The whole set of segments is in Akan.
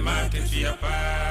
Ɛma akatua paa.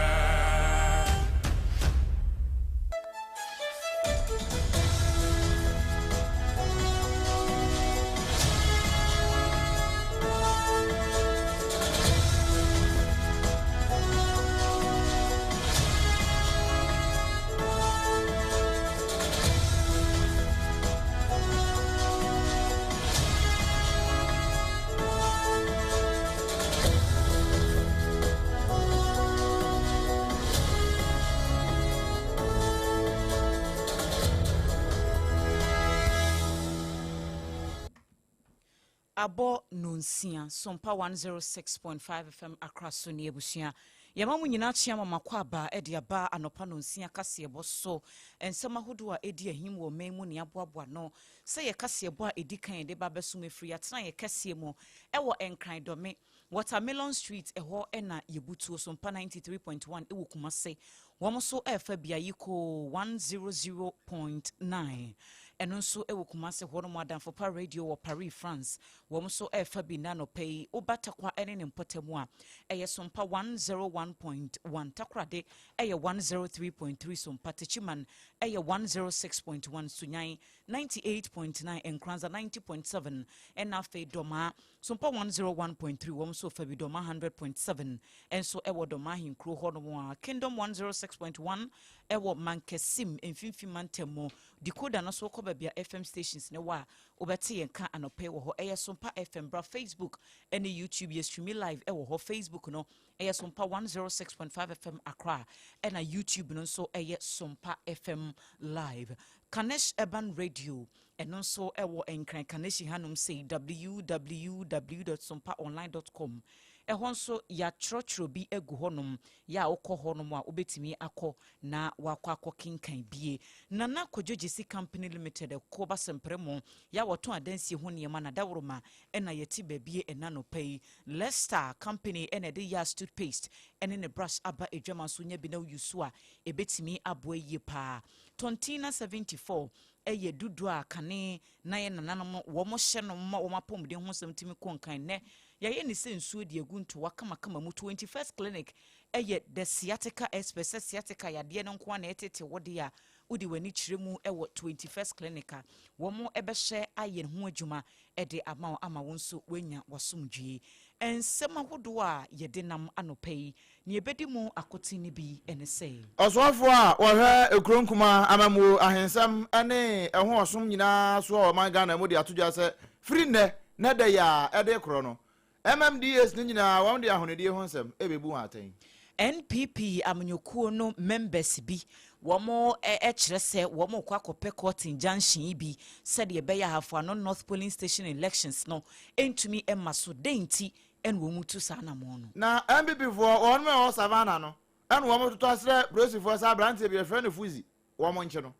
Abɔ nonsia, Sompa 106.5 FM Accra so ne abusua. Yɛma mo nyinaa kyea ma makɔ aba de aba anɔpa nonsia kaseɛbɔ so. Nsɛm ahodoɔ a ɛdi ahim wɔ ɔman mu ne aboaboa no sɛ yɛ kaseɛbɔ a ɛdi kan yɛde ba abɛsom ɛfiri yɛatenaeɛ kɛseɛ mu wɔ Nkran Dɔme, Watermelon Street, ɛhɔ na yɛbutuo, Sompa 93.1 wɔ Kumase. Wɔn nso ɛrefa beaeɛ koo 100.9 ɛno nso wɔ Kumase hɔ nom. Adamfo Pa Radio wɔ Paris, France. Wɔn nso ɛrefa bi nna anɔpa yi. Woba Tarkwa ne ne mpɔtam a, ɛyɛ Sompa 101.1. Takorade ɛyɛ 103.3 Sompa. Techiman ɛyɛ 106.1. Sunyan 98.9, Nkoranza 90.7, ɛna afei Dɔmaa Sompa 101.3 wɔn nso fa bi. Dɔmaa 100.7 nso ɛwɔ Dɔmaa ahenkuro hɔ nom a, Kingdom 106.1 ɛwɔ Mankasim mfimfini mantam mu. Decoder no so kɔ baabi a FM stations ne wɔ a, wobɛte yɛn ka anɔpɛ yi wɔ hɔ. Ɛyɛ Sompa FM. Bra Facebook ɛne YouTube, yɛ stream live ɛwɔ hɔ. Facebook no ɛyɛ Sompa 106.5 FM Accra, ɛna YouTube no nso ɛyɛ Sompa FM Live. Kanesh Urban Radio ɛno nso ɛwɔ Nkran Kaneshi hanom sei, www.sompaonline.com. Ɛhɔ nso yɛatwerɛtwerɛ bi agu hɔnom yɛ a, wokɔ hɔnom a wobɛtumi akɔ na wakɔ akɔ kenkan bie. Nana Kodwo Gyesi Company Limited ɛkɔ basɛmprɛ mu yɛ a wɔtɔn adansie ho nneɛma na daworoma ɛna yɛte baabie ɛna nɔpa yi. Lester Company ɛna ɛde Yas toothpaste ɛne ne brush aba adwama nso nya bi na woyi so a, ɛbɛtumi aboa yie paa. Tontina 74 ɛyɛ dudu a kane na yɛ nananom wɔn hyɛ no ma wɔn apɔmuden ho nsɛm tumi kɔ nkan. Nnɛ yɛayɛ ne sɛ nsuo de agu ntoa kamakama mu. 21st Clinic ɛyɛ the sciatica expert. Sɛ sciatica yadeɛ no nko a na ɛtete wo deɛ a, wode w'ani kyerɛ mu ɛwɔ 21st Clinic a, wɔn ɛbɛhyɛ ayɛ ho adwuma ɛde ama wo ama wo nso woanya wasomdwie. Nsɛm ahodoɔ a yɛde nam anɔpa yi nea ɛbɛdi mu akoten no bi ɛne sɛ Ɔsoafoɔ a wɔhwɛ ekuro nkuma, amammuo, ahensɛm ne ɛho ɔsom nyinaa so a ɔman Ghana mu de ato dwa sɛ firi nnɛ na ɛda yi a ɛde korɔ no, MMDAs no nyinaa wɔn de ahonidie ho nsɛm ɛbɛbu wɔn atɛn. NPP amanyɔkuo no members bi wɔn kyerɛ sɛ wɔn kɔ akɔpɛ court injunction yi bi sɛdeɛ ɛbɛyɛ Ahafo North polling station elections no ntumi mma so. Den nti ɛna wɔn tu saa anamɔ no? Na NPP foɔ wɔn a ɛwɔ Savannah no ɛna wɔn toto asrɛ polisifoɔ sɛ aberanteɛ bi yɛfrɛ no Fuzi, wɔn nkye no.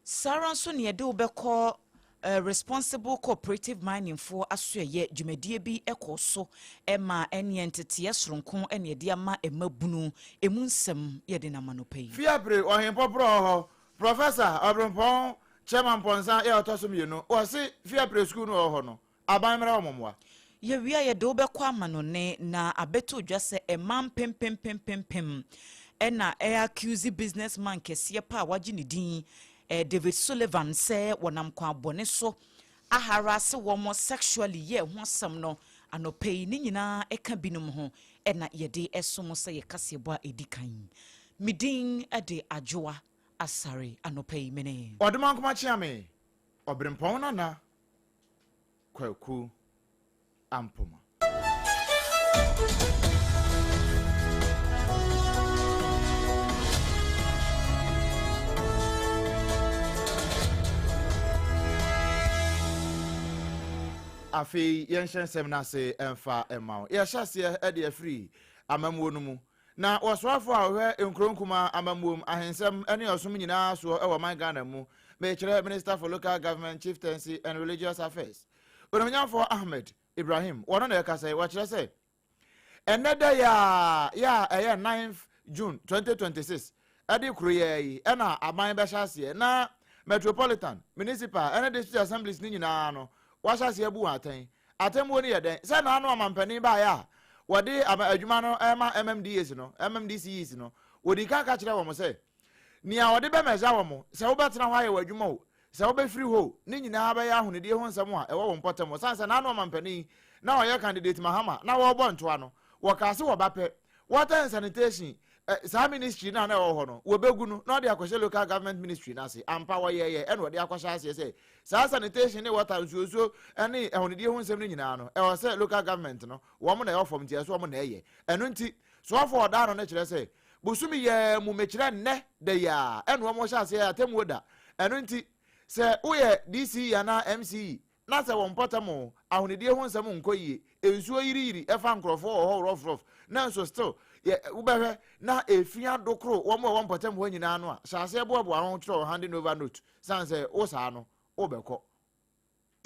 Saa ara nso ne yɛde wo bɛkɔ Responsible Cooperative Mining foɔ asoɛyɛ dwumadie bi kɔ so ma ɛneɛ nteteɛ soronko ɛne yɛde ama mmabunu. Emu nsɛm yɛde nam anɔpa yi. Fiapre ɔhempɔporɔ wɔ hɔ, Professor Ɔberempɔn Chairman Pɔnsa yɛ ɔtɔ so mmienu, wɔse Fiapre sukuu no wɔ hɔ no, aban mmerɛ wɔn mmoa. Yɛwie a, yɛde wo bɛkɔ amanɔne na abɛto dwa sɛ ɛma mpempempempempem ɛna ɛaccuse businessman kɛseɛ pa a wagye ne din David Sullivan sɛ wɔnam kwan bɔne so aharass wɔn sexually. Yɛ ho asɛm no anɔpa yi ne nyinaa ɛka binom ho ɛna yɛde ɛsom sɛ yɛ kaseɛbɔ a ɛdi kan. Me din de Adwoa Asare. Anɔpa yi mene Ɔdomankoma Kyeame Ɔberempɔn Nana Kwaku Ampoma. Afei yɛnhyɛ nsɛm no ase ɛmfa ɛma wo. Yɛhyɛ aseɛ de afiri amammuo no mu na wɔsoafoɔ a wɔhwɛ nkuro nkuma, amammuom, ahensɛm ne ɔsom nyinaa soɔ wɔ ɔman Ghana mu, mekyerɛ Minister for Local Government, Chieftaincy and Religious Affairs, Onimnyamfoɔ Ahmed Ibrahim, wɔno na ɛkasa yi. Wɔkyerɛ sɛ ɛnɛ da yɛ a yɛ a ɛyɛ 9th June 2026 ɛde kuro yɛ yi ɛna aban bɛhyɛ aseɛ na metropolitan, municipal ɛne district assemblies ne nyinaa no wahyɛ aseɛ bu wɔn atɛn. Atemmuo no yɛ dɛn? Sɛ naano amampanin baeɛ a Wɔde ama adwuma no ɛma MMDAs no, MMDCEs no, wɔdi kan ka kyerɛ wɔn sɛ nea wɔde bɛmɛgya wɔn sɛ wobɛtena hɔ ayɛ wɔ adwuma o, sɛ wobɛfiri hɔ o, ne nyinaa bɛyɛ ahonidie ho nsɛm a ɛwɔ wɔn mpɔtam. Ɔsan sɛ n'ano ɔmampanin na ɔyɛ candidate Mahama na wɔrebɔ ntoa no, wɔkaa se wɔba pɛ, water and sanitation saa ministry no a na ɛwɔ hɔ no, wɔbɛgu no na ɔde akɔhyɛ Local Government Ministry no ase. Ampa, wɔyɛyɛ ɛna ɔde akɔhyɛ aseɛ sɛ saa sanitation ne water, nsuosuo ne ahonidie ho nsɛm no nyinaa no, ɛwɔ sɛ local government no wɔn na ɛwɔ fam, nti ɛso wɔn na ɛyɛ. Ɛno nti soafoɔ ɔdaa no no kyerɛ sɛ bosomi yɛ mu mekyerɛ nnɛ da yi a ɛna wɔn hyɛ aseɛ atemmuo da. Ɛno nti sɛ woyɛ DCE anaa MCE na sɛ wɔn mpɔtam ahonidie ho nsɛm nkɔ yie, nsuo yiriyiri ɛfa nkurɔfoɔ wɔ hɔ rɔfrɔf, na nso still yɛ wobɛhwɛ na efi adokoro wɔn a wɔn mpɔtam hɔ nyinaa no a, hyɛ aseɛ boaboa ho, twerɛ handing over note, san sɛ wo saa no wobɛkɔ.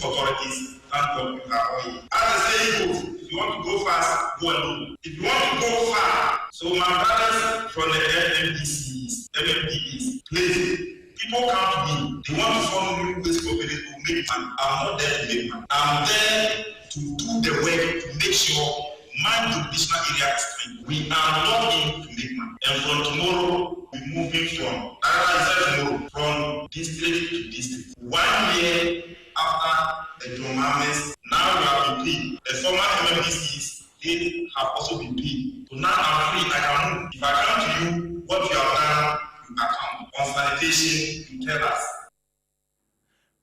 Authorities, thank God we are all here. As the saying goes, if you want to go fast, go alone. If you want to go far, so my brothers from the MMDCs, MMDAs, please, people come to me, they want to form new waste companies to make money. I'm not there to make money. I'm there to do the work to make sure my jurisdictional area is clean. We are not in to make money. And from tomorrow, we're moving from, I said tomorrow, from district to district. One year after the John Mahamas, now we have been paid. The former MMDCs, they have also been paid. So now I'm free, I can move. If I come to you, what you have done, you account. On sanitation, you tell us.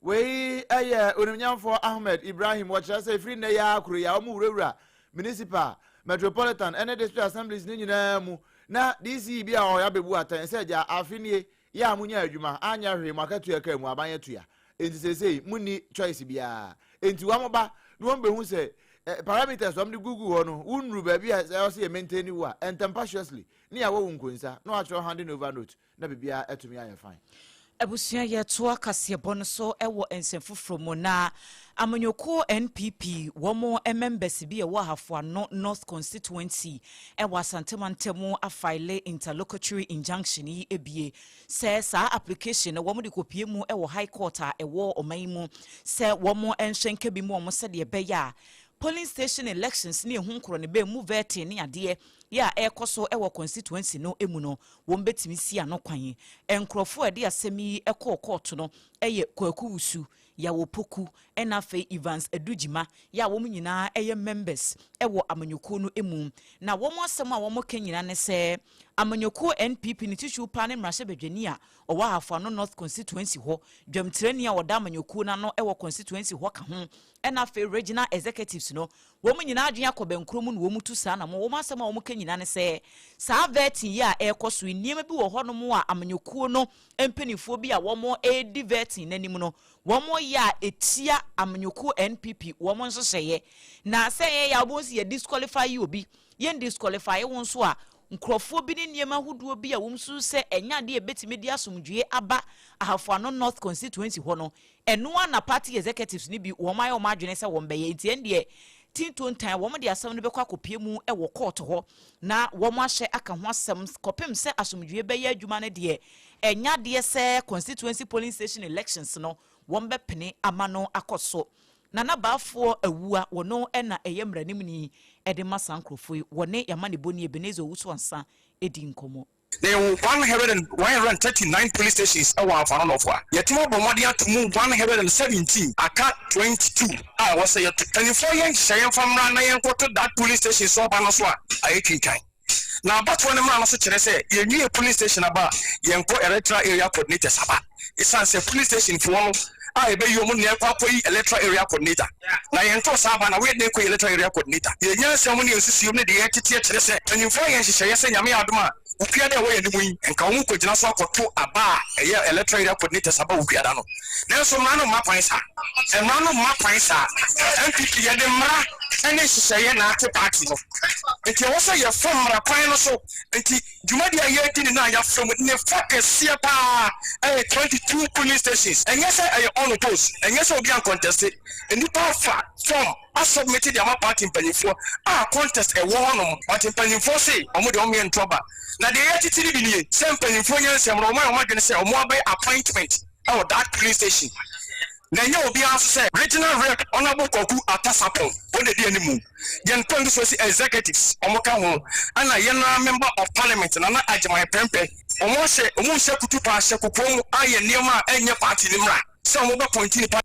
Wei ɛyɛ Onimnyamfoɔ Ahmed Ibrahim. Wɔkyerɛ sɛ ɛfiri nnɛ yɛ akoro yi a wɔn wurawura municipal, metropolitan ɛne district assemblies ne nyinaa mu na DCE bi a ɔyɛ abɛbu atɛn sɛ gya afe nie yɛ a munya adwuma anyɛ hwee, mo akatua kaa mu, aban atua, enti seesei munni choice biara. Enti wɔn ba na wɔn bɛhu sɛ parameters wɔn de gugu hɔ no, wonnuru baabi a ɛwɔ sɛ yɛ maintain wo a, ɛntɛmpaciously ne yɛawɔ wo nkonsa na wɔatwerɛ handing over note na biribiara atumi ayɛ fine. Abusua, yɛtoa kaseɛbɔ no so wɔ nsɛm foforɔ mu. Na amanyɔkuo NPP wɔn members bi a ɛwɔ Ahafoano North Constituency ɛwɔ Asantemantam afile interlocutory injunction yi ebie sɛ saa application no wɔn de kɔpie mu wɔ High Court a ɛwɔ ɔman yi mu sɛ wɔn nhwɛ nka bi mu wɔn sɛdeɛ ɛbɛyɛ a polling station elections ne ehu nkorɔ ne bɛn mu vetting ne adeɛ yɛ a ɛrekɔ so wɔ constituency no mu no, wɔn bɛtumi si ano kwan. Nkurɔfoɔ a ɛde asɛm yi kɔɔ court no yɛ Kwaku Wusu, Yɛwɔ Poku, ɛna afei Evans Adugyima yɛ a wɔn nyinaa yɛ members wɔ amanyɔkuo no mu. Na wɔn asɛm a wɔn ka nyinaa ne sɛ amanyɔkuo NPP ne tissue paa ne mmarahyɛbadwani a ɔwɔ Ahafoano North Constituency hɔ, dwamtirani a ɔda amanyɔkuo n'ano wɔ constituency hɔ ka ho, ɛna afei regional executives no, wɔn nyinaa adwene akɔ bɛnkuro mu na wɔn tu saa. Na wɔn asɛm a wɔn ka nyinaa ne sɛ saa vetting yi a ɛrekɔ so yi, nneɛma bi wɔ hɔnom a amanyɔkuo no mpanimfoɔ bi a wɔn redi vetting n'anim no wɔn yɛ a etia amanyɔkuo NPP wɔn nhyehyɛeɛ. Na sɛ yɛn yɛ a wɔn si yɛ disqualify yi obi, yɛn disqualify wɔn nso a, nkurɔfoɔ bi ne nneɛma ahodoɔ bi a wɔn nso sɛ ɛnya adeɛ ebetumi de asomdwie aba Ahafoano North Constituency hɔ no, ɛnoa na party executives ni bi wɔn ayɛ wɔn adwene sɛ wɔn bɛyɛ. Nti ɛn deɛ tintontan wɔn de asɛm no bɛkɔ akɔpie mu wɔ court hɔ na wɔn ahyɛ aka ho asɛm kɔpem sɛ asomdwie bɛyɛ adwuma no deɛ, ɛnya adeɛ sɛ constituency polling station elections no wɔn bɛpene ama no akɔ so. Nana Baafoɔ Awua, wɔno ɛna ɛyɛ mmaranimni ɛde ma saa nkurɔfoɔ yi, wɔne yɛama ne bɔni Ebenezer Owusu Ansa ɛdi nkɔmmɔ. Na yɛwɔ 139 police stations ɛwɔ Ahafo Ano North a yɛtumi abɔ mmɔden ato mu 117, aka 22 a ɛwɔ sɛ yɛto. Mpanimfoɔ yɛ nhyehyɛ yɛmfa mmra na yɛnkɔto that police station so ɔba no so a ayɛ twintwan. Na abatoɔ no mmara no so kyerɛ sɛ yɛnwie police station aba a, yɛnkɔ electoral area coordinators aba, ɛsiane sɛ police station foɔ no a yɛbɛyi ɔmo nea ɛkɔ akɔyi electoral area coordinator na yɛntɔ saa aba na woyɛ den kɔyi electoral area coordinator. Yɛnya nsɛm ne yɛnsusuo ne deɛ yɛteteɛ kyerɛ sɛ mpanimfoɔ ayɛ nhyehyɛeɛ sɛ Nyame adom a, Wukua dɛ ɛwɔ yɛn anim yi, nka wɔn kɔgyina so akɔto aba a ɛyɛ electoral area coordinators aba Wukua da no. Nanso mmara no mma kwan saa. Mmara no mma kwan saa. NPP yɛde mmara ne nhyehyɛeɛ na ate party no. Nti ɛwɔ sɛ yɛfa mmara kwan no so. Nti dwumadi a yɛredi ne no a yɛafa mu ne fa kɛseɛ paa ɛyɛ 22 polling stations. Ɛnyɛ sɛ ɛyɛ unopposed, ɛnyɛ sɛ obi anconteste. Nnipa afa form asubmit de ama party mpanyinfoɔ a contest ɛwɔ hɔnom, but mpanyinfoɔ se wɔn deɛ wɔn yɛ nto aba. Na deɛ yɛtete no bi nie sɛ mpanyinfoɔ nya nsɛm no, wɔn ayɛ wɔn adwene sɛ wɔn abɛyɛ appointment ɛwɔ that polling station. Na ɛnyɛ obiara nso sɛ Regional Rep Honourable Kwaku Atta Sarpong, wɔn na ɛdi anim. Yɛn constituency executives wɔn ka ho, ɛna yɛn ara Member of Parliament Nana Agyemang Prempeh. Wɔn ahyɛ, wɔn rehyɛ kutupa ahyɛ kokoam ayɛ nneɛma a ɛnyɛ party no mmara sɛ wɔn bɛ appoint nipa.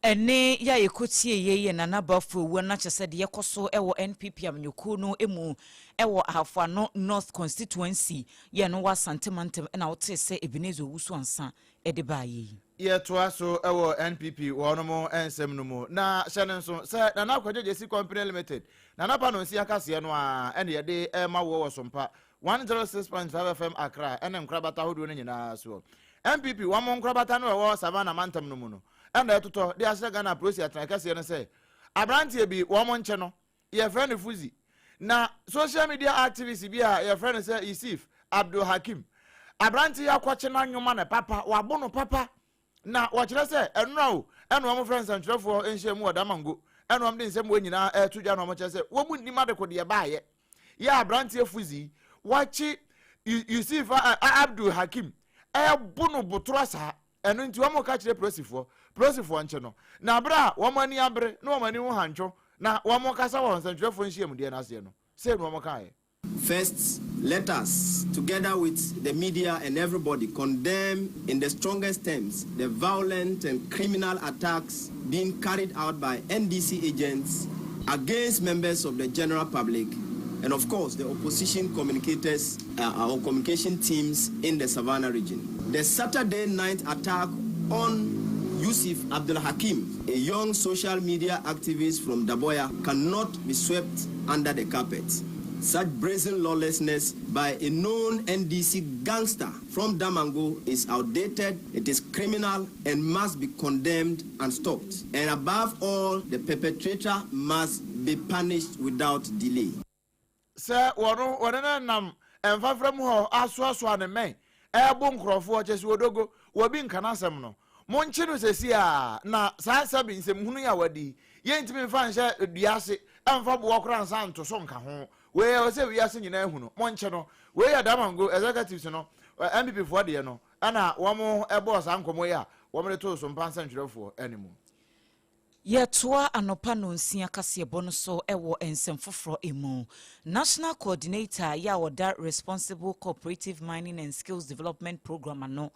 Ɛnne yi a yɛkɔtieeɛ yi yɛ Nana Baffour Awuah na kyerɛ sɛ deɛ ɛkɔ so wɔ NPP amanyɔkuo no mu wɔ Ahafo Ano North Constituency yɛ no wɔ Asante mantam na wotee sɛ Ebenezer Owusu Ansah de baeɛ yi. Yɛtoa so wɔ NPP wɔnom nsɛm no mu na hyɛ no nso sɛ Nana Kwadwo Gyasi Company Limited Nana Pano Nsia kaseɛ no ara na yɛde rema woɔ wɔ Sompa 106.5 FM Accra ne nkorabata ahodoɔ no nyinaa soɔ. NPP wɔn nkorabata no a ɛwɔ Savannah mantam no mu no na ɛtotɔ de ahyɛ Ghana Apolisi atenae kɛseɛ no sɛ aberanteɛ bi wɔn nkye no yɛfrɛ no Fuzi na social media activist bi a yɛfrɛ no sɛ Yusuf Abdul Hakim aberante yi akɔkye no anwoma no papa wabo no papa na wɔkyerɛ sɛ ɛnora o ɛna wɔn frɛ nsɛntwerɛfoɔ nhyia mu wɔ Damango ɛna wɔn de nsɛm wɔ nyinaa ɛto dwa na wɔn kyerɛ sɛ wɔn nnim adekodeɛ baayɛ yɛ aberanteɛ Fuzi wakye Yusuf Abdul Hakim ɛbo no botorɔ saa. Ɛno nti wɔka kyerɛ polisifoɔ, polisifoɔ nkye no. Na berɛ a wɔn ani abere na wɔn ani ho hantwo na wɔrekasa wɔ nsɛntwerɛfoɔ nhyiamudeɛ no aseɛ no, sei na wɔkaeɛ. First, let us, together with the media and everybody, condemn in the strongest terms the violent and criminal attacks being carried out by NDC agents against members of the general public and, of course, the opposition communicators or communication teams in the Savannah region. The Saturday night attack on Yusuf Abdul Hakim, a young social media activist from Daboya, cannot be swept under the carpet. Such brazen lawlessness by a known NDC gangster from Damango is outdated, it is criminal, and must be condemned and stopped. And above all, the perpetrator must be punished without delay. Sɛ wɔn wɔne no nam mfafra mu hɔ asoasoa ne mmɛn ɛrebo nkurɔfoɔ kyɛ sɛ odogo wɔbi nka n'asɛm no monkye no sɛsi a na saa sɛbi nsɛmhunu yi a wadi yɛntumi mfa nhyɛ dua ase ɛmfa boɔ koraa nsa nto so nka ho. Wei ɛwɔ sɛ wiase nyinaa hu no, monkye no. Wei yɛ Damango executives no, NPP foɔ deɛ no, ɛna wɔn ɛbɔɔ saa nkɔmmɔ yi a wɔn de too Sompa nsɛntwerɛfoɔ anim. Yɛtoa anɔpa nnɔnsia kaseɛbɔ no so wɔ nsɛm foforɔ mu. National Coordinator yɛ a ɔda Responsible Cooperative Mining and Skills Development Programme ano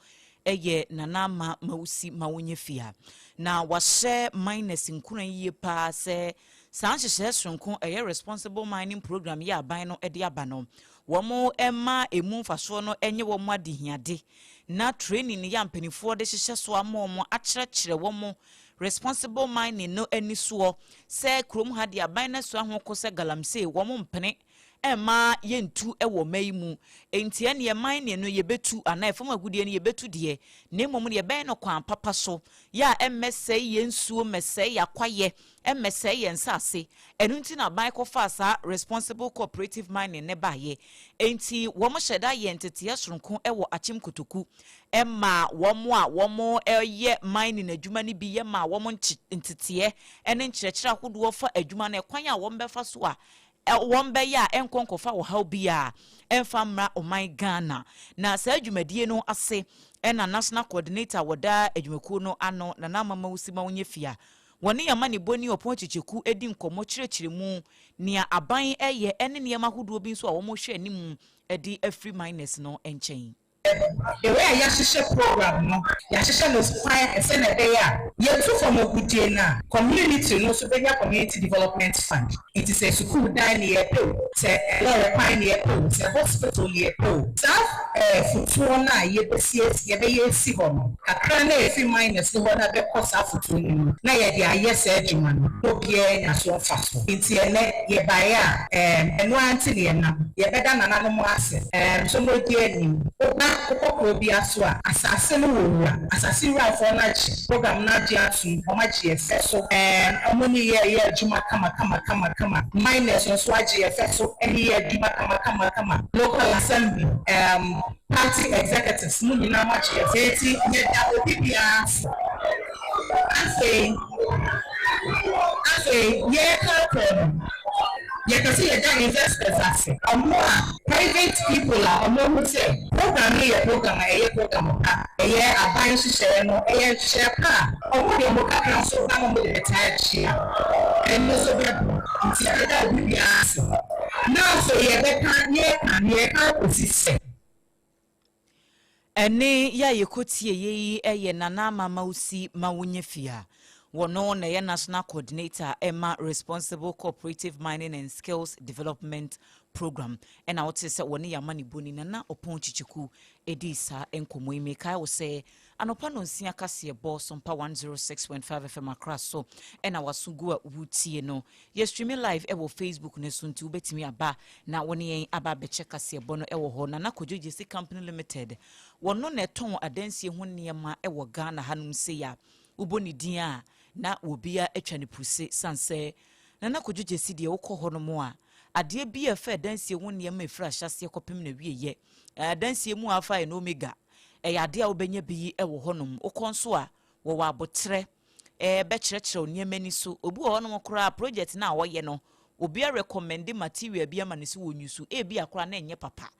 yɛ Nana Ama Mawusi Mawunyefia. Na wahyɛ miners nkuran yie paa sɛ saa nhyehyɛɛ soronko ɛyɛ Responsible Mining Programme yi a aban no de aba no, wɔn mma ɛmu mfasoɔ no nyɛ wɔn adehiade na training yɛ a mpanimfoɔ de hyehyɛ so ama wɔn akyerɛkyerɛ wɔn Responsible Mining no ani soɔ sɛ kurom ha deɛ aban no asua ho ko sɛ galamsey wɔn mpene mma yɛntu wɔ ɔma yi mu enti ɛneɛ mining no yɛbɛtu anaa ɛfam agudeɛ no yɛbɛtu deɛ na mmom no yɛbɛyɛ no kwan papa so yɛ a ɛmmɛsɛe yɛn nsuo mmɛsɛe yɛn akwayɛ ɛmmɛsɛe yɛn nsase. Ɛno nti na aban kɔfaa saa Responsible Cooperative Mining no baeɛ. Enti wɔhyɛ da yɛ nteteɛ soronko wɔ Akyem Kotoku ma wɔn a wɔyɛ mining adwuma no bi, yɛma wɔn nteteɛ ne nkyerɛkyerɛ ahodoɔ fa adwuma no ɛkwan a wɔbɛfa so a wɔbɛyɛ a ɛnkɔ nkɔfa ɔhaw biara ɛmfa mmra ɔman Ghana. Na saa dwumadie no ase na National Coordinator a wɔda adwumakuo no ano, Nana Ama Mawusi Mawunyefia, Wɔne amanebɔni Ɔpɔn Kyekyeku di nkɔmmɔ kyerɛkyerɛ mu nea aban reyɛ ne nneɛma ahodoɔ bi nso a wɔrehwɛ anim de afiri miners no nkyɛn. The way a yɛahyehyɛ program no, yɛahyehyɛ no kwan sɛnea ɛbɛyɛ a yɛtu fam agudeɛ no a, community no nso bɛnya community development fund. Nti sɛ sukuu dan ne yɛpɛ o, sɛ lɔre kwan ne yɛpɛ o, sɛ hospital ne yɛpɛ o, saa fotoɔ no a yɛbɛsi asi, yɛbɛyɛ asi hɔ no, kakra no a ɛfiri miners no hɔ no bɛkɔ saa fotoɔ no mu na yɛde ayɛ saa adwuma no na obiara anya so mfasoɔ. Nti ɛnnɛ yɛbaeɛ a, ɛno ara nti na yɛnam. Yɛbɛda nananom ase sɛ wɔadi anim. Woba, wokɔ kuro biara so a, asase no wɔ wura. Asase wurafoɔ no agye program no agye atom, wɔn agye yɛ fɛ so, wɔn ne yɛ reyɛ adwuma kama kama kama kama. Miners nso agye yɛ fɛ so ne yɛ adwuma kama kama kama. Local assembly, party executives, mo nyinaa mo agye yɛ fɛ. Enti yɛda obi biara ase. Afei, afei yɛreka akɔ no. Yɛpɛ sɛ yɛda investors ase, ɔmo a private people a ɔmo hu sɛ program no yɛ program a ɛyɛ program pa, ɛyɛ aban nhyehyɛeɛ no, ɛyɛ nhyehyɛeɛ pa a ɔmo de ɔmo kakra nso ba na ɔmo de bɛtaa akyi a, ɛno nso bɛboa. Nti yɛbɛda obi biara ase. Na afei yɛbɛka yɛka na yɛka akɔsi sɛ Ɛnne yi a yɛkɔtieeɛ yi yɛ Nana Ama Mawusi Mawunyefia. Wɔno na ɛyɛ National Coordinator ɛma Responsible Cooperative Mining and Skills Development Program. Ɛna wote sɛ wɔne yɛn amanebɔni Nana Ɔpɔn Kyekyeku ɛdii saa nkɔmmɔ yi. Mekae wo sɛ anɔpa nonsia kaseɛbɔ Sompa 106.5 FM Accra so ɛna waso gu a wotie no. Yɛ stream live ɛwɔ Facebook no so, nti wobɛtumi aba na wo ne yɛn aba abɛkyɛ kaseɛbɔ no ɛwɔ hɔ. Nana Kodwo Gyesi Company Limited, wɔno na ɛtɔn adansie ho nneɛma ɛwɔ Ghana hanom sei a wobɔ ne din a na wɔbia atwa ne puse san sɛ Nana Kodwo Gyesi deɛ, wokɔ hɔ nom a, adeɛ bi a ɛfɛ adansie ho nneɛma ɛfiri ahyɛseɛ kɔpem na wieyɛ, adansie mu Alpha and Omega, ɛyɛ adeɛ a wobɛnya bi ɛwɔ hɔnom. Wokɔ nso a, wɔwɔ abotrɛ bɛkyerɛkyerɛ nneɛma ani so. Obi wɔ hɔnom koraa, project no a wɔyɛ no, obi arecommend material bi ama ne so wɔ nyusu, ebi akora na ɛnyɛ papa,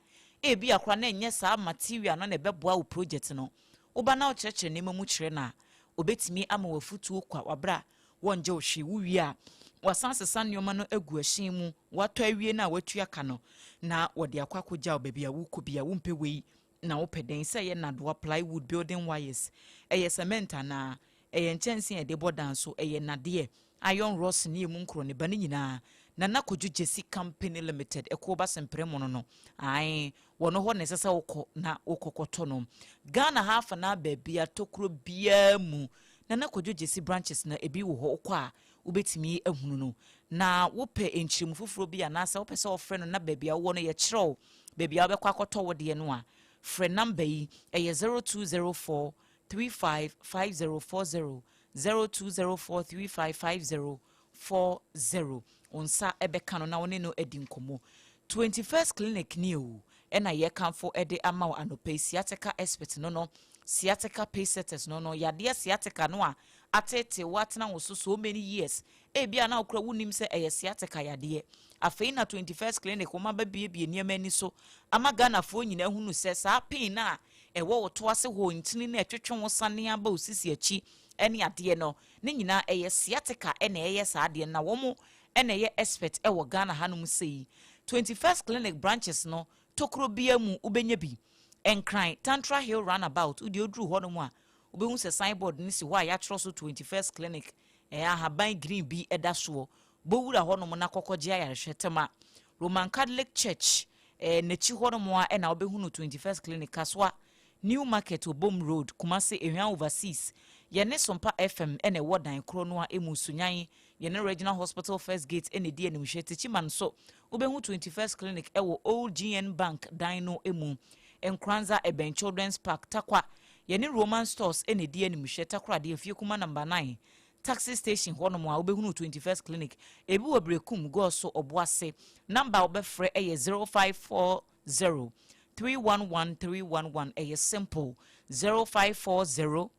ebi akora na ɛnyɛ saa material no na ɛbɛboa wo project no. Woba na wokyerɛkyerɛ nneɛma mu kyerɛ no a, obɛtumi ama wafutuo kwa wabra wɔngye wo hwee. Wowie a, wasan sesa nneɛma no agu ɛhyɛn mu, watɔ awie no a watua ka no na wɔde akɔ akɔgya wo baabi a wokɔ bi a wompɛ wei na wopɛ dɛn, sɛ ɛyɛ nadoa, plywood, building wires, ɛyɛ cement anaa ɛyɛ nkyɛnsee a yɛde bɔ dan so, ɛyɛ nadeɛ, iron rods ne emu nkorɔ ne ba ne nyinaa, Nana Kodwo Gyesi Company Limited ɛkɔɔ ba sɛmprɛ mu no ae wɔno hɔ na ɛsɛ sɛ wokɔ na wokɔ kɔtɔ no. Ghana ha afa na baabi a tokuro biara mu, Nana Kodwo Gyesi branches na ebi wɔ hɔ. Wokɔ a, wobɛtumi ahunu no. Na wopɛ nkyerɛmu foforɔ bi anaasɛ wopɛ sɛ wɔfrɛ no na baabi a wowɔ no yɛkyerɛw baabi a wobɛkɔ akɔtɔ wo deɛ no a, frɛ number yi, ɛyɛ 0204 355040, 0204 355040. Wo nsa ɛbɛka no na wo ne no adi nkɔmmɔ. 21st Clinic ni o, ɛna yɛkamfo ɛde ama wo anɔpa yi. Sciatica expert no, sciatica pacesetters no, yadeɛ sciatica no a atete woatena wo so so many years, ebia na wokura wonim sɛ ɛyɛ sciatica yadeɛ. Afei na 21st Clinic wɔn abɛbiebie nneɛma ani so ama Ghanafoɔ nyinaa hunu sɛ saa pain na ɛwɔ wo to ase hɔ, ntini na ɛtwetwe wo sane aba wo sisi akyi ɛne adeɛ no ne nyinaa ɛyɛ sciatica. Ɛna ɛyɛ saa adeɛ no na wɔn ɛna ɛyɛ expert ɛwɔ Ghana hanom. Sei 21st Clinic branches no, tokuro bia mu wobɛnya bi. Nkran, Tantra Hill roundabout, wode oduru hɔ nom a, wobɛhu sɛ signboard no si hɔ a yɛatwerɛ so 21st Clinic, ɛyɛ ahaban green bi ɛda soɔ. Bɔwura hɔ nom na kɔkɔgye ayarehwɛ. Tema, Roman Catholic Church n'akyi hɔ nom a ɛna wobɛhu no 21st Clinic. Kasoa, New Market, Obom Road. Kumase, Ehwia Overseas, yɛne Sompa FM ɛna ɛwɔ dan korɔ no a emu. Sunyan, yɛne Regional Hospital first gate ɛna ɛdi animhwɛ. Techiman nso, wobɛhu 21st Clinic ɛwɔ Old GN Bank dan no mu. Nkranza, ɛbɛn Children's Park. Takwa, yɛne Roman Stores ɛna ɛdi animhwɛ. Takoradi, Efie Kuma number 9 taxi station hɔnom a wobɛhunu 21st Clinic. Ebi wɔ Berekum, Gɔɔso, Ɔboase. Number a wobɛfrɛ ɛyɛ 0540 311 311. Ɛyɛ simple, 0540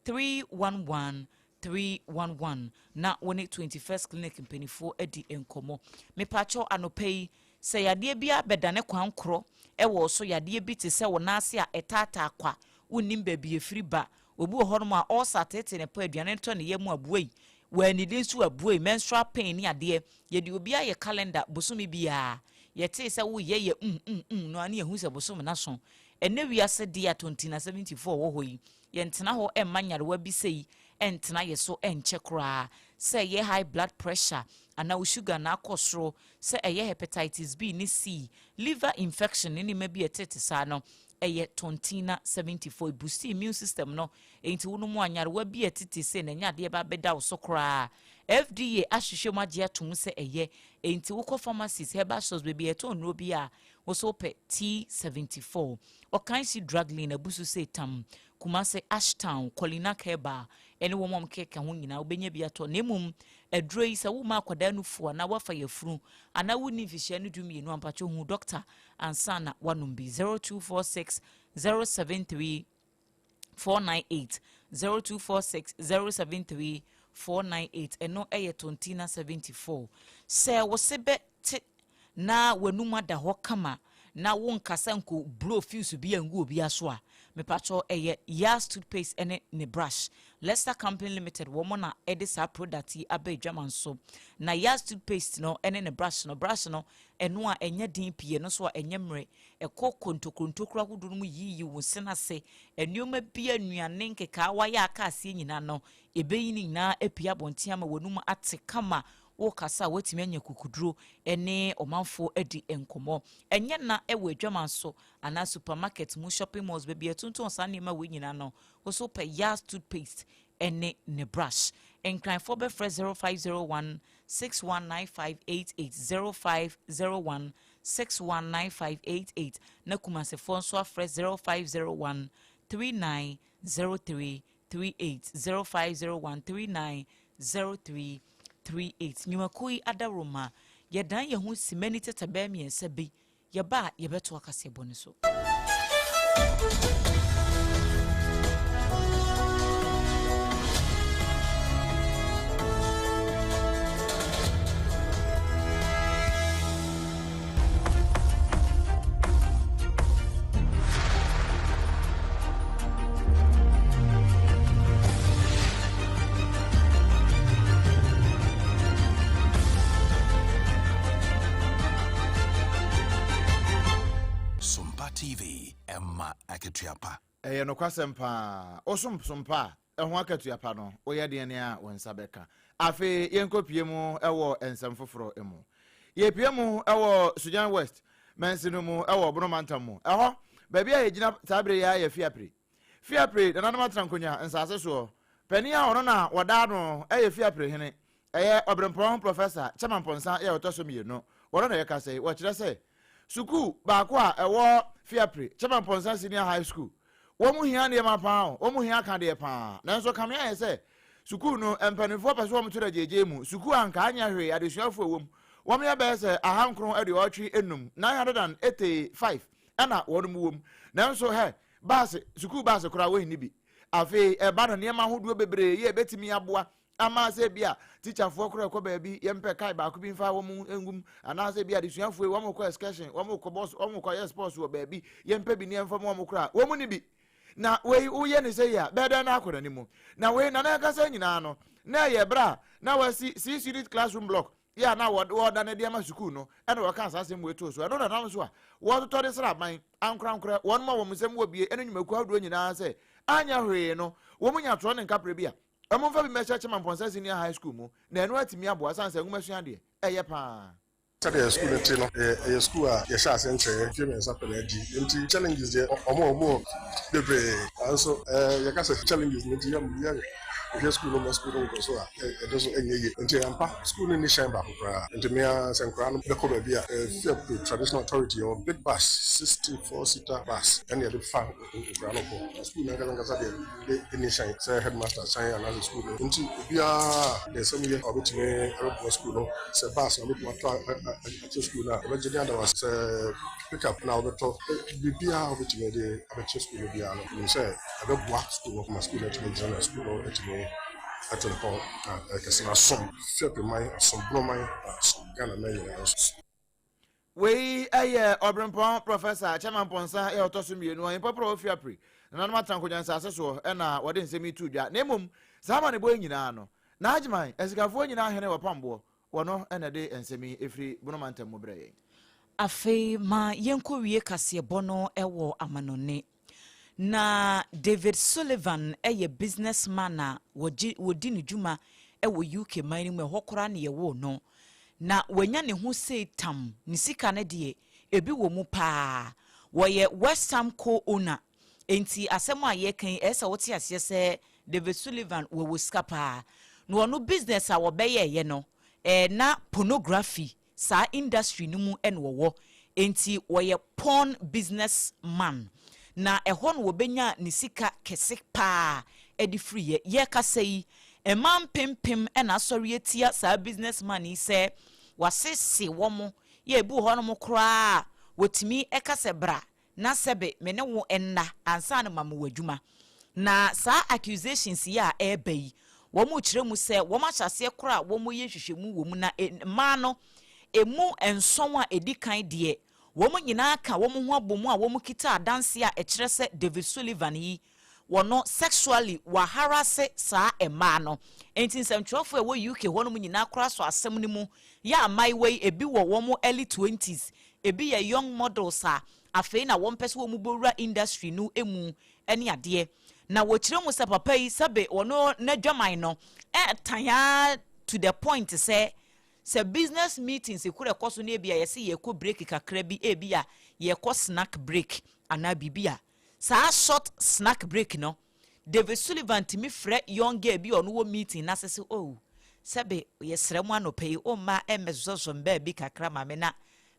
311 311, na wɔne 21st Clinic mpanimfoɔ adi nkɔmmɔ. Mepakyɛw, anɔpa yi, sɛ yadeɛ bi abɛdane kwan korɔ ɛwɔ so, yadeɛ bi te sɛ wo nan ase a ɛtaataa kwa, wonnim baabi efiri ba, obi wɔ hɔnom a ɔresa tete ne pa, aduane tɔ ne yam aboa yi, wɔanidi nso aboa yi, menstrual pain ne adeɛ, yɛde obi ayɛ calendar bosome biara, yɛtee sɛ woyɛ yɛ no ani ehu sɛ bosome naso. Ɛnɛ wiase deɛ a 20 na 74 wɔ hɔ yi, yɛntena hɔ ɛmma nyarewa bi sɛ yi ɛntena yɛ so ɛnkyɛ koraa, sɛ ɛyɛ high blood pressure anaa wo sugar na akɔ soro, sɛ ɛyɛ hepatitis B ne C, liver infection ne nneɛma bi a ɛtete saa no, ɛyɛ Tontina 74 boost immune system no. Nti wo no mu anyarewa bi a ɛtete sɛ na ɛnyɛ adeɛ ba bɛda wo so koraa. FDA ahwehwɛ mu agye atom sɛ ɛyɛ. Nti wokɔ pharmacies, herbal shops, baabi a ɛtɔn nnuro bi a wɔso wopɛ T74, Ɔkan Drug Lane, Abusu sɛ tam, Kumase, Ashtown, Colina Herbal ɛne wɔn a wɔkeka ho nyinaa, wobɛnya bi atɔ. Na mmom aduro yi, sɛ woma akwadaa no fu anaa wafa yɛfunu anaa wonni mfihyia no 12 ampatwo hu doctor ansa na wanom bi. 0246 073 498, 0246 073. 498, ɛno yɛ Tontina 74. Sɛ wo se bɛ te na w'anum ada hɔ kama na wo nkasa nko blow fuse bi angu obi aso a, mepakyɛw ɛyɛ Yas toothpaste ɛne ne brush. Lester Company Limited wɔn na ɛde saa product yi aba adwaman so. Na Yas toothpaste no ɛne ne brush no, brush no ɛno a ɛnyɛ den pii, ɛno nso a ɛnyɛ mmerɛ, ɛkɔ kontokuro ntokuro ahodoɔ no mu yiyi wo se n'ase, nneɛma bi a nnuane nkekaawa yɛ aka aseɛ nyinaa no, ɛbɛyi ne nyinaa apue abɔnten ama w'anum ate kama. Wokasa a, woatumi anya kukuduro ne ɔmanfoɔ adi nkɔmmɔ. Ɛnyɛ na ɛwɔ adwaman so anaa supermarket mu, shopping malls, baabi a ɛtontɔn saa nneɛma wei nyinaa no, wo so pɛ Yas toothpaste ne ne brush. Nkranfoɔ bɛfrɛ 0501 619588, 0501 619588, na Kumasefoɔ nso afrɛ 0501 390338, 0501 390338. Nnwumakuo yi adaworoma, yɛdan yɛn ho simani tɛtɛbɛɛ 3 bi, yɛba a yɛbɛto akaseɛbɔ no so. Sompa TV, Emma Akatua. Ɛyɛ nokwasɛm paa, wosom sompa a ɛho akatua pa no, woyɛ deɛ ne a wo nsa bɛka. Afei yɛnkɔpie mu ɛwɔ nsɛm foforɔ mu. Yɛpie mu ɛwɔ Sudan West mansi no mu ɛwɔ Bono mantam mu. Ɛhɔ baabi a yɛgyina saa bere yi ara yɛ Fiapre. Fiapre nananom atena nkonnwa nsase soɔ. Panin a ɔno na wɔdaa no ɛyɛ Fiapre hene, ɛyɛ Ɔberempɔn Professor Chairman Pɔnsa yɛ ɔtɔ so 2. Wɔno na yɛka sɛ wɔkyerɛ sɛ sukuu baako a ɛwɔ Fiapre, Chairman Pɔnsa Senior High School, wɔn mu hia nneɛma paa o, wɔn mu hia akadeɛ paa. Nanso kame ayɛ sɛ sukuu no mpanimfoɔ pɛ sɛ wɔn to no agyegye mu. Sukuu a nka anyɛ hwee, adesuafoɔ ɛwɔ mu, wɔn yɛ bɛyɛ sɛ 985, 985 ɛna wɔn mu wɔ mu. Nanso hɛ, baase, sukuu baase koraa wɔn nni bi. Afei ɛba no nneɛma ahodoɔ bebree yɛ ebetumi aboa ama sɛ bi a tikyafoɔ koraa ɛkɔ baabi, yɛmpɛ kae baako bi mfa wɔn ngum, anaasɛ bi adesuafoɔ yi wɔn kɔ excursion, wɔn kɔ bɔs, wɔn kɔ yɛ sports wɔ baabi, yɛmpɛ bi ne yɛmfa mu wɔn koraa wɔn ni bi. Na wei woyɛ ne sɛ yi a, bɛyɛ dɛn na akɔ n'anim? Na wei nana ɛkasa nyinaa no, na ɛyɛ berɛ a na wasi 6 unit classroom block yɛ a na wɔda no de ama sukuu no, ɛna wɔka saa asɛm wei too so. Ɛno na nam so a wɔtotɔ de sra aban ankorankorɛ wɔn ma wɔn nsɛm wɔ bie ne nnwumakuo ahodoɔ nyinaa sɛ anyɛ hwee no wɔn nya toɔ ne nkaprɛ bi a wɔmfa bi mmɛhyɛ Kyema Mpɔnsa Senior High School mu, na ɛno atumi aboa sane sɛ nwomasua deɛ ɛyɛ paa. Sɛdeɛ sukuu no te no, ɛyɛ sukuu a yɛhyɛ ase nkyɛeɛ, mfeɛ 3 pɛ na adi, nti challenges deɛ ɔmo wɔ mu bebree. Nanso yɛka sɛ challenges no nti yɛ hwɛ sukuu no ma sukuu no nkɔ so a, ɛno nso ɛnyɛ yie. Nti ampa sukuu no nni hyɛn baako koraa. Nti mmea sɛ nkwadaa no bɛkɔ baabi a, Fiapre Traditional Authority yɛwɔ big bus, 64 seater bus, ɛna yɛde fa nkwadaa no kɔ. Na sukuu no ankasa ankasa deɛ ɛnni hyɛn sɛ headmaster hyɛn anaasɛ sukuu no. Nti obiara de nsɛm yɛ a ɔbɛtumi abɛboa sukuu no, sɛ bus na ɔbɛtumi atɔ akyɛ sukuu no a, yɛbɛgye de ada wo ase. Sɛ pickup na wobɛtɔ, biribiara a wobɛtumi de abɛkyɛ sukuu no biara no, nim sɛ ɛbɛboa sukuu no ma sukuu no atumi agyina na sukuu no atumi ato ne pɔn kɛse na asom Fiapre man, asom Bono man, na asom Ghana man nyinaa nso. Wei yɛ Ɔberempɔn Professor Chairman Pɔnsa yɛ ɔtɔ so 2, ɔhempɔporɔ wɔ Fiapre, nananom atena nkonnwa nsase soɔ ɛna wɔde nsɛm yi too dwa. Na mmom saa amanebɔ yi nyinaa no, N'Agyeman, asikafoɔ nyinaa hene wɔ Pamboɔ, wɔno na ɛde nsɛm yi ɛfiri Bono mantam mu brɛ yɛn. Afei ma yɛnkɔwie kaseɛbɔ no wɔ amanɔne. Na David Sullivan yɛ business man a wɔgye wɔdi ne dwuma wɔ UK man no mu, ɛhɔ koraa na yɛwoo no. Na wanya ne ho sei tam, ne sika no deɛ, ebi wɔ mu paa. Wɔyɛ West Ham co-owner, enti asɛm a yɛreka yi, ɛyɛ sɛ wote aseɛ sɛ David Sullivan wɔwɔ sika paa. Na ɔno business a wɔbɛyɛeɛ no, eh, na pornography saa industry no mu na wɔwɔ, enti wɔyɛ porn business man, na ɛhɔ na wɔbɛnya ne sika kɛse paa de firiiɛ. Yɛrekasa yi, mmaa mpempem na asɔre atia saa business man yi sɛ wasese wɔn, yɛ ebi wɔ hɔnom koraa a wɔtumi ka sɛ bra na sɛbe me ne wo nna ansa na mama wo adwuma. Na saa accusations yi a ɛreba yi, Wɔrekyerɛ mu sɛ wɔahyɛ aseɛ koraa a wɔreyɛ nhwehwɛmu wɔ mu na mmaa no ɛmu nson a ɛdi kan deɛ wɔn nyinaa ka wɔn ho abɔ mu a wɔkita adanseɛ a ɛkyerɛ sɛ David Sullivan yi wɔno sexually waharase saa mmaa no. Enti nsɛmtwerɛfoɔ a ɛwɔ UK hɔnom nyinaa koraa sɔ asɛm no mu yɛ mmaayewa yi ebi wɔ wɔn early twenties, ebi yɛ young models a afei na wɔmpɛ sɛ wɔbɛwura industry no mu ne adeɛ. Na wɔkyerɛ mu sɛ papa yi sɛbe ɔno n'adwaman no ɛɛtan ara to the point sɛ sɛ business meetings koro ɛkɔ so no ebi a yɛse yɛkɔ break kakra bi ebi a yɛkɔ snack break anaa biribi a saa short snack break no David Sullivan tumi frɛ young girl bi a ɔno wɔ meeting n'ase sɛ oh sɛbe yɛsrɛ mo anɔpa yi ɔmma ɛmmɛsosɔsosɔ me baabi kakra ma me na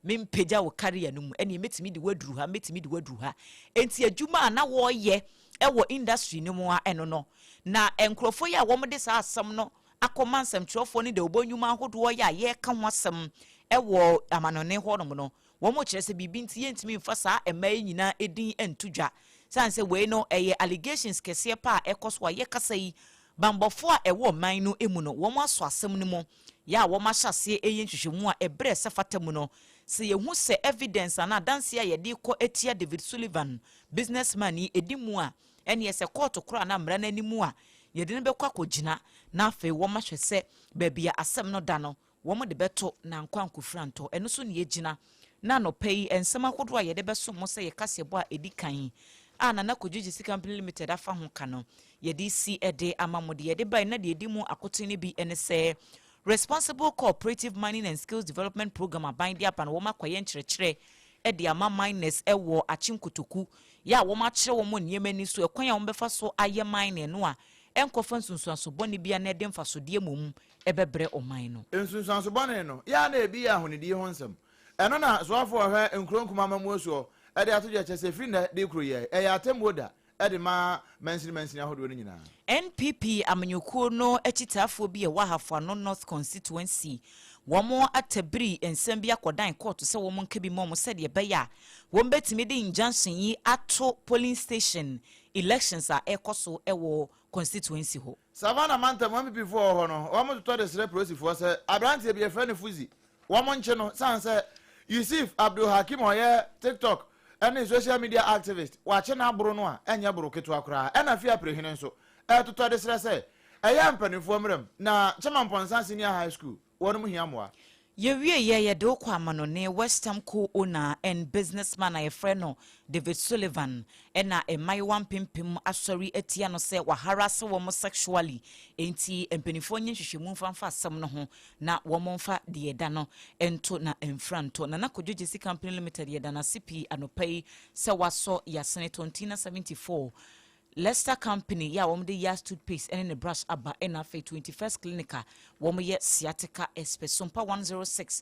Mempagya wo career no mu, ɛneɛ mɛtumi de wo aduru ha, mɛtumi de wo aduru ha. Enti adwuma a na wɔreyɛ wɔ industry no mu ara ɛno no. Na nkurɔfoɔ yi a wɔde saa asɛm no akɔma nsɛmtwerɛfoɔ ne dawubɔ nnwuma ahodoɔ yi a yɛreka ho asɛm wɔ amanɔne hɔnom no, wɔkyerɛ sɛ biribi nti yɛntumi mfa saa mmaa yi nyinaa din nto dwa. Sane sɛ wei no ɛyɛ allegations kɛseɛ pa a ɛkɔ so a yɛkasa yi, banbɔfoɔ a ɛwɔ ɔman no mu no, wɔasɔ asɛm no mu Yɛ a wɔahyɛ aseɛ reyɛ nhwehwɛmu a ɛberɛ a ɛsɛ fata mu no, sɛ yɛhu sɛ evidence anaa adanseɛ a yɛde rekɔ atia David Sullivan, businessman yi, ɛdi mu a, ɛnneɛ sɛ kɔɔto korɔ anaa mmara no anim a, yɛde no bɛkɔ akɔgyina na afei wɔahwɛ sɛ baabi a asɛm no da no, wɔde bɛto na ankɔ ankɔfiri antɔ. Ɛno so na yɛgyina na anɔpa yi nsɛm ahodoɔ a yɛde bɛsom mo sɛ yɛ kaseɛbɔ a ɛdi kan a Nana Kojo Gyasi Company Limited afa ho ka no, yɛde si de ama mo. Deɛ yɛde bae na deɛ ɛdi mu akoten no bi ne sɛ Responsible Cooperative Mining and Skills Development Program aban de aba no wɔn akɔyɛ nkyerɛkyerɛ de ama miners wɔ Akye Nkotoku yɛ a wɔn akyerɛ wɔn nneɛma ani so ɛkwan a wɔn bɛfa so ayɛ mining no a ɛnkɔfa nsunsuanso bɔne biara na ɛde mfasodeɛ mmom ɛbɛbrɛ ɔman no. Nsunsuanso bɔne no, yɛ a na ebi yɛ ahonidie ho nsɛm. Ɛno na soafoɔ a ɔhwɛ nkuro nkumaa amammuo soɔ de ato dwa kyɛ sɛ ɛfiri nnɛ de rekuro yi ɛyɛ atemmuo da de ma mansini mansini ahodoɔ no nyinaa. NPP amanyɔkuo no akyitaafoɔ bi a ɛwɔ Ahafo Ano North Constituency, wɔn atabiri nsɛm bi akɔdan kɔɔto sɛ wɔn nka bi ma wɔn sɛdeɛ ɛbɛyɛ a wɔn bɛtumi de injunction yi ato polling station elections a ɛrekɔ so wɔ constituency hɔ. Savannah mantam NPP foɔ wɔ hɔ no, wɔn totɔ de srɛ polisifoɔ sɛ aberanteɛ bi yɛfrɛ no Fuzi, wɔn nkye no sane sɛ Yusuf Abdul Hakim a ɔyɛ TikTok ne social media activist wakye no aboro no a ɛnyɛ boro ketewa koraa ɛna Afia Prehene nso ɛretotɔ de srɛ sɛ ɛyɛ a mpanimfoɔ mmra mu na Kyema Mpɔnsa Senior High School wɔnom hia mmoa. Yɛwieɛ yɛde wo kɔ amanɔne West Ham co-owner and businessman a yɛfrɛ no David Sullivan na mmayewa mpempem asɔre atia no sɛ waharass wɔn sexually enti mpanimfoɔ nyɛ nhwehwɛmu mfa mfa asɛm no ho na wɔmfa deɛ ɛda no nto na mfira ntɔ. Nana Kojo Gyasi Company Limited yɛda no ase pii anɔpa yi sɛ wasɔ yasene Tontina 74 Lester Company yɛ a wɔde Yas toothpaste ne ne brush aba ɛna afei 21st Clinic a wɔyɛ sciatica expert. Sompa 106.5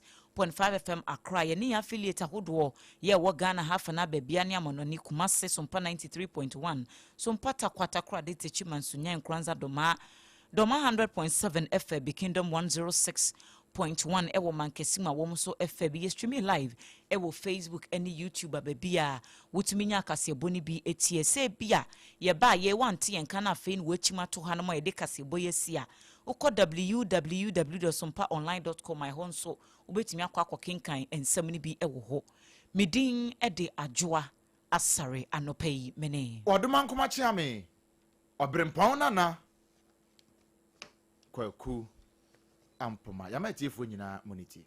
FM Accra yɛne yɛn affiliate ahodoɔ yɛ ɛwɔ Ghana ha afa no ababia ne amanɔne Kumasi Sompa 93.1 Sompa Tarkwa Takoradi Techiman Sunyani Nkoranza Domaa Dɔma 100.7 FB, Kingdom 106.1 wɔ Mankessim a wɔn nso FB. Yɛ streaming live wɔ Facebook ne YouTube a baabi a wotumi nya akaseɛbɔ no bi tie. Sɛ ebi a yɛba a yɛ wante yɛn nka na afei na wɔakyim ato hanom a yɛde kaseɛbɔ yi asi a, wokɔ www.sompaonline.com a ɛhɔ nso wobɛtumi akɔ akɔkenkan nsɛm no bi wɔ hɔ. Me din de Adwoa Asare anɔpa yi mene. Ɔdomankoma Kyeame, Ɔberempɔn Nana Kwaku Ampoma. Yɛama atiefoɔ nyinaa mo ne tie.